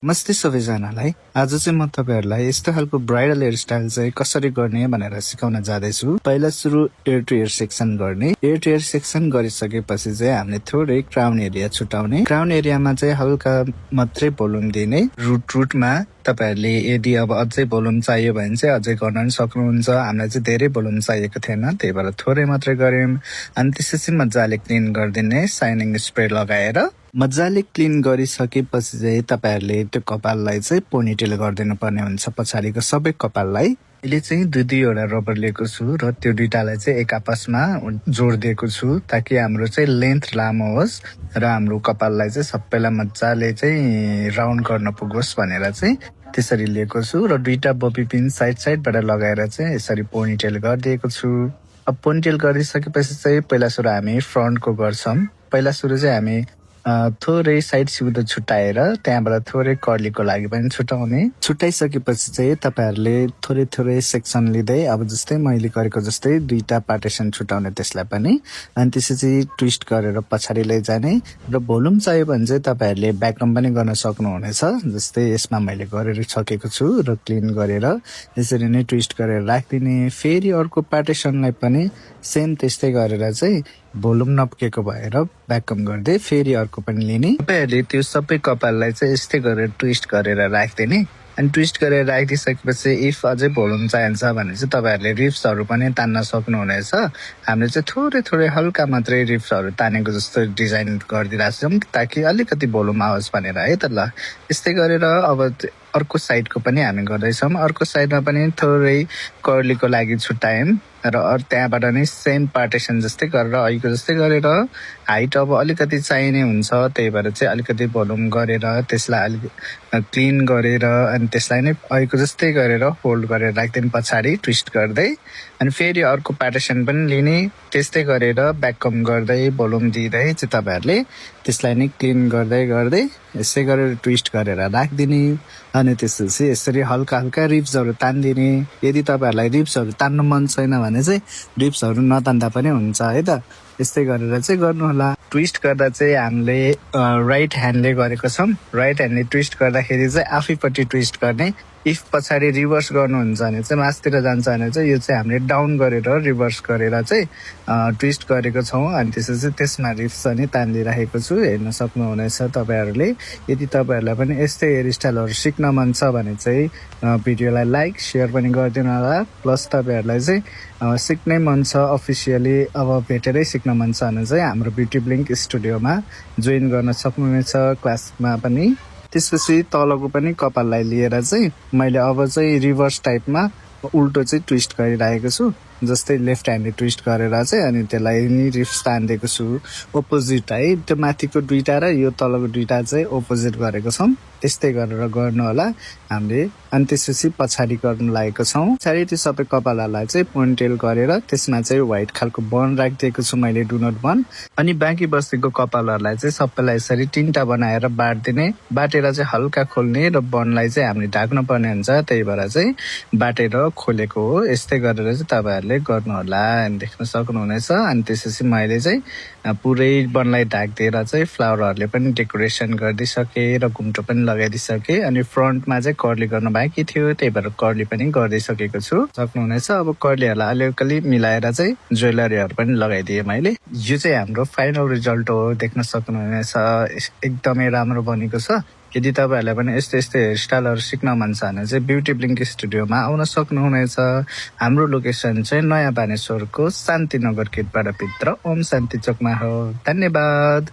नमस्ते सबैजनालाई। आज चाहिँ म तपाईहरुलाई यस्तो खालको ब्राइडल हेयरस्टाइल चाहिँ कसरी गर्ने भनेर सिकाउन जाँदैछु। पहिला सुरु इयर टु इयर सेक्सन गर्ने। इयर टु इयर सेक्सन गरिसकेपछि चाहिँ हामीले थोरै क्राउन एरिया छुटाउने। क्राउन एरियामा चाहिँ हल्का मात्रै भोल्युम दिने। रुटमा तपाईहरुले यदि अब अझै भोल्युम चाहियो भने चाहिँ अझै गर्न पनि सक्नुहुन्छ। हामीलाई चाहिँ धेरै भोल्युम चाहिएको थिएन, त्यही भएर थोरै मात्रै गर्यौं। अनि त्यसपछि मजाले क्लिन गरिदिने साइनिङ स्प्रे लगाएर। मजाले क्लिन गरिसकेपछि चाहिँ तपाईहरुले त्यो कपाललाई चाहिँ पोनीटेल गरिदिनु पर्ने हुन्छ, पछाडिको सबै कपाललाई। अहिले चाहिँ दुईवटा रबर लिएको छु र त्यो दुईटालाई चाहिँ एक आपसमा जोडिदिएको छु ताकि हाम्रो चाहिँ लेन्थ लामो होस् र हाम्रो कपाललाई चाहिँ सबैलाई मजाले चाहिँ राउन्ड गर्न पुगोस् भनेर चाहिँ त्यसरी लिएको छु। र दुईटा बबी पिन साइडबाट लगाएर चाहिँ यसरी पोनीटेल गरिदिएको छु। अब पोनीटेल गरिसकेपछि चाहिँ पहिला सुरु हामी फ्रन्टको गर्छौं। पहिला सुरु चाहिँ हामी थोरै साइड सिउदो छुट्याएर त्यहाँबाट थोरै कर्लीको लागि पनि छुटाउने। छुटाइसकेपछि चाहिँ तपाईहरुले थोरै सेक्सन लिँदै अब जस्तै मैले गरेको जस्तै दुईटा पार्टिसन छुटाउने त्यसलाई पनि। अनि त्यसपछि ट्विस्ट गरेर पछाडि लैजाने। र भोल्युम चाहियो भने चाहिँ तपाईहरुले ब्याकअप पनि गर्न सक्नुहुनेछ। जस्तै यसमा मैले गरेर सकेको छु र क्लिन गरेर यसरी नै ट्विस्ट गरेर राख्दिने। फेरि अर्को पार्टिसनलाई पनि सेम त्यस्तै गरेर चाहिँ भोल्युम नपुगेको भएर ब्याकअप गर्दै फेरि अर्को पनि लिने। तपाईहरुले त्यो सबै कपाललाई चाहिँ यस्तै गरेर ट्विस्ट गरेर राख्दिने। अनि ट्विस्ट गरेर राखिदिसकेपछि इफ अझै भोल्युम चाहिन्छ भने चाहिँ तपाईहरुले रिप्सहरु पनि तान्न सक्नुहुनेछ। हामीले चाहिँ थोरै हल्का मात्रै रिप्सहरु तानेको जस्तो डिजाइन गरिदिरहेको छौं ताकि अलिकति भोल्युम आओस् भनेर है त। ल यस्तै गरेर अब अर्को साइडको पनि हामी गर्दैछौं। अर्को साइडमा पनि थोरै कर्लीको लागि छुट्यायौं र त्यहाँबाट नै सेम पार्टिसन जस्तै गरेर अहिलेको जस्तै गरेर हाइट अब अलिकति चाहिने हुन्छ, त्यही भएर चाहिँ अलिकति भोल्युम गरेर त्यसलाई अलिक क्लिन गरेर अनि त्यसलाई नै अहिलेको जस्तै गरेर होल्ड गरेर राख्दिन पछाडि ट्विस्ट गर्दै। अनि फेरि अर्को पार्टिसन पनि लिने। त्यस्तै गरेर ब्याकअप गर्दै भोल्युम दिँदै चाहिँ तपाईहरुले त्यसलाई नै क्लिन गर्दै यसै गरेर ट्विस्ट गरेर राख्दिने। अनि त्यसपछि यसरी हल्का रिप्सहरु तान्दिने। यदि तपाईहरुलाई रिप्सहरु तान्नु मन छैन भने चाहिँ रिप्सहरु नतान्दा पनि हुन्छ है त। यस्तै गरेर चाहिँ गर्नु होला। ट्विस्ट गर्दा चाहिँ हामीले राइट ह्यान्डले गरेको छौं। राइट ह्यान्डले ट्विस्ट गर्दाखेरि चाहिँ आफैपट्टि ट्विस्ट गर्ने। इफ पछाडि रिभर्स गर्नुहुन्छ भने चाहिँ मासतिर जान्छ भने चाहिँ यो चाहिँ हामीले डाउन गरेर रिभर्स गरेर चाहिँ ट्विस्ट गरेको छौं। अनि त्यसपछि त्यसमा रिप्स पनि तान्दिराखेको छु, हेर्न सक्नुहुनेछ तपाईहरुले। यदि तपाईहरुलाई पनि यस्तै हेयरस्टाइलहरु सिक्न मन छ भने चाहिँ भिडियोलाई लाइक शेयर पनि गरिदिनु होला। प्लस तपाईहरुलाई चाहिँ सिक्नै मन छ अफिसियली अब भेटेरै सिक्न मन छ भने चाहिँ हाम्रो ब्युटी ब्लिङ्क स्टुडियोमा जोइन गर्न सक्नुहुनेछ क्लासमा पनि। त्यसपछि तलको पनि कपाललाई लिएर चाहिँ मैले अब चाहिँ रिभर्स टाइपमा उल्टो चाहिँ ट्विस्ट गरिरहेको छु। जस्तै लेफ्ट ह्यान्डले ट्विस्ट गरेर चाहिँ अनि त्यसलाई नि रिप्स तान्दिएको छु अपोजिट है। त्यो माथिको दुईटा र यो तलको दुईटा चाहिँ अपोजिट गरेको छौं। त्यस्तै गरेर गर्नु होला हामीले। अनि त्यसपछि पछाडि गर्न लागेको छौं। पछाडि त्यो सबै कपालहरुलाई चाहिँ पोनीटेल गरेर त्यसमा चाहिँ व्हाइट खालको बन राखिदिएको छु मैले, डु नट बन। अनि बाँकी बसेको कपालहरुलाई चाहिँ सबैलाई यसरी तीनटा बनाएर बाट्दिने। बाटेर चाहिँ हल्का खोल्ने र बनलाई चाहिँ हामीले ढाक्नु पर्ने हुन्छ, त्यही भएर चाहिँ बाटेर खोलेको हो। यस्तै गरेर चाहिँ तपाईहरुले गर्नु होला, देख्न सक्नुहुनेछ। अनि त्यसपछि मैले चाहिँ पुरै बनलाई ढाक्दिएर चाहिँ फ्लावरहरुले पनि डेकोरेसन गर्दिसके र घुम्टो पनि लगाइदिसके। अनि फ्रन्टमा चाहिँ कर्ली गर्न बाँकी थियो, त्यही भएर कर्ली पनि गर्दिसकेको छु, सक्नुहुनेछ। अब कर्लीहरुलाई अलिअलि मिलाएर चाहिँ ज्वेलरीहरु पनि लगाइदिए मैले। यो चाहिँ हाम्रो फाइनल रिजल्ट हो, देख्न सक्नुहुनेछ। एकदमै राम्रो बनेको छ। यदि तपाईहरुलाई पनि यस्तै हेयरस्टाइलहरु सिक्न मन छ भने चाहिँ ब्युटी ब्लिङ्क स्टुडियोमा आउन सक्नुहुनेछ। हाम्रो लोकेसन चाहिँ नयाँ बानेश्वरको शान्तिनगर गेटबाट भित्र ओम शान्ति चोकमा हो। धन्यवाद।